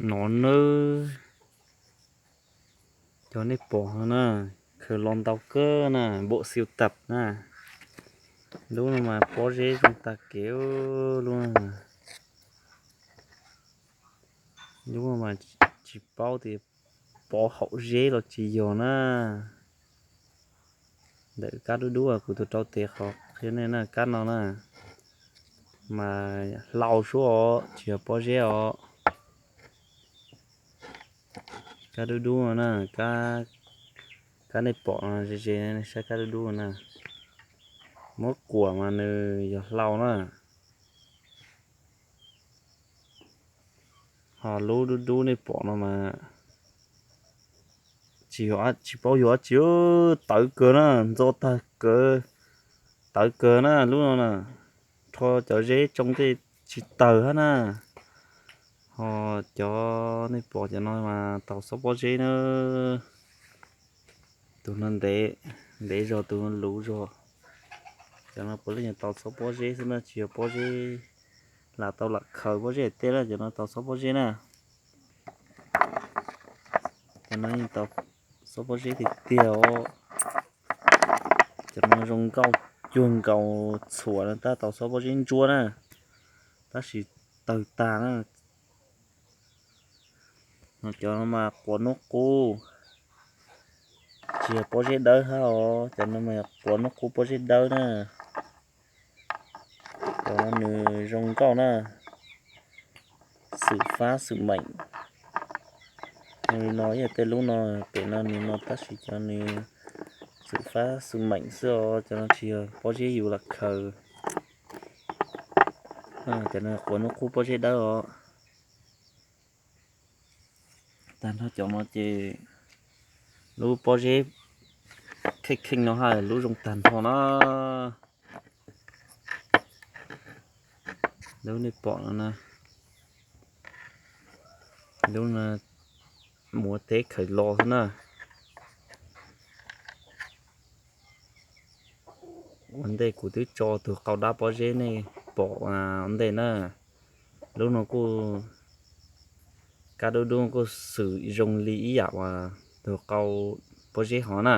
No nawb, cov nej pom no na, khaws los ntau kawg na, bộ sưu tập na. Lub no mas pob zeb zoo tag kev lub. Lub no mas tsis paub tias pob hauv zeb los tsis yog na. Ntawm kab dub dub kuv tus rau tes qhov qhia nej na, kab no na mas hlau suab os, tsis yog pob zeb os. Kab dub dub no na, kab nej pom no ze ze, saib kab dub dub na. Muab kuam mas nws yog hlau na. Ho lub dub dub nej pom no mas tsis, tsis paub yog dab tsi, tawv kawg na, ntxo tag kawg, tawv kawg na lub no na. Rho cov zeb tsoo tej tsis tawg hab na. Ho cov nej pom cov no mas tau xob pob zeb na. Tus no ntev, ntev zog, tus no luv zog. Cov no puav leej yog tau xob pob zeb xwb na, tsis yog pob zeb lam tau lam khaws pob zeb hais tiag na, cov no tau xob pob zeb na. Cov no yeej tau xob pob zeb tiag tiag os. Cov no zoo nkauj cuag nkaus txhuam no tab tau xob pob zeb ntsuab na, tab sis tawg tag na. Cov no mas quav nub qub, tsis yog pob zeb dawb hab os, cov no mas quav nub qub pob zeb dawb na. Cov no nws zoo nkauj na, xwm fab xwm meem. Li no ib yam tej lub no, pem no nws no tab sis cov nws xwm fab xwm meem xwb os, cov no tsis yog pob zeb yus lam khaws. Cov no quav nub qub pob zeb dawb os. Tag nrho cov no ces lub pob zeb kheej kheej no hab lub zoo tag nrho na. Lub nej pom no na, lub no muav teb khaws los xwb na. Ua ntej kuv twb tso tug qau dab pob zeb nej pom ua ntej na. Lub no kuj, kab dub dub kuj xwm zoo li ib yam uas tug qau pob zeb hov na.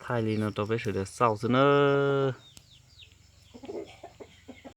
Thaij li no rau peb sawv daws xauj xwb nawb.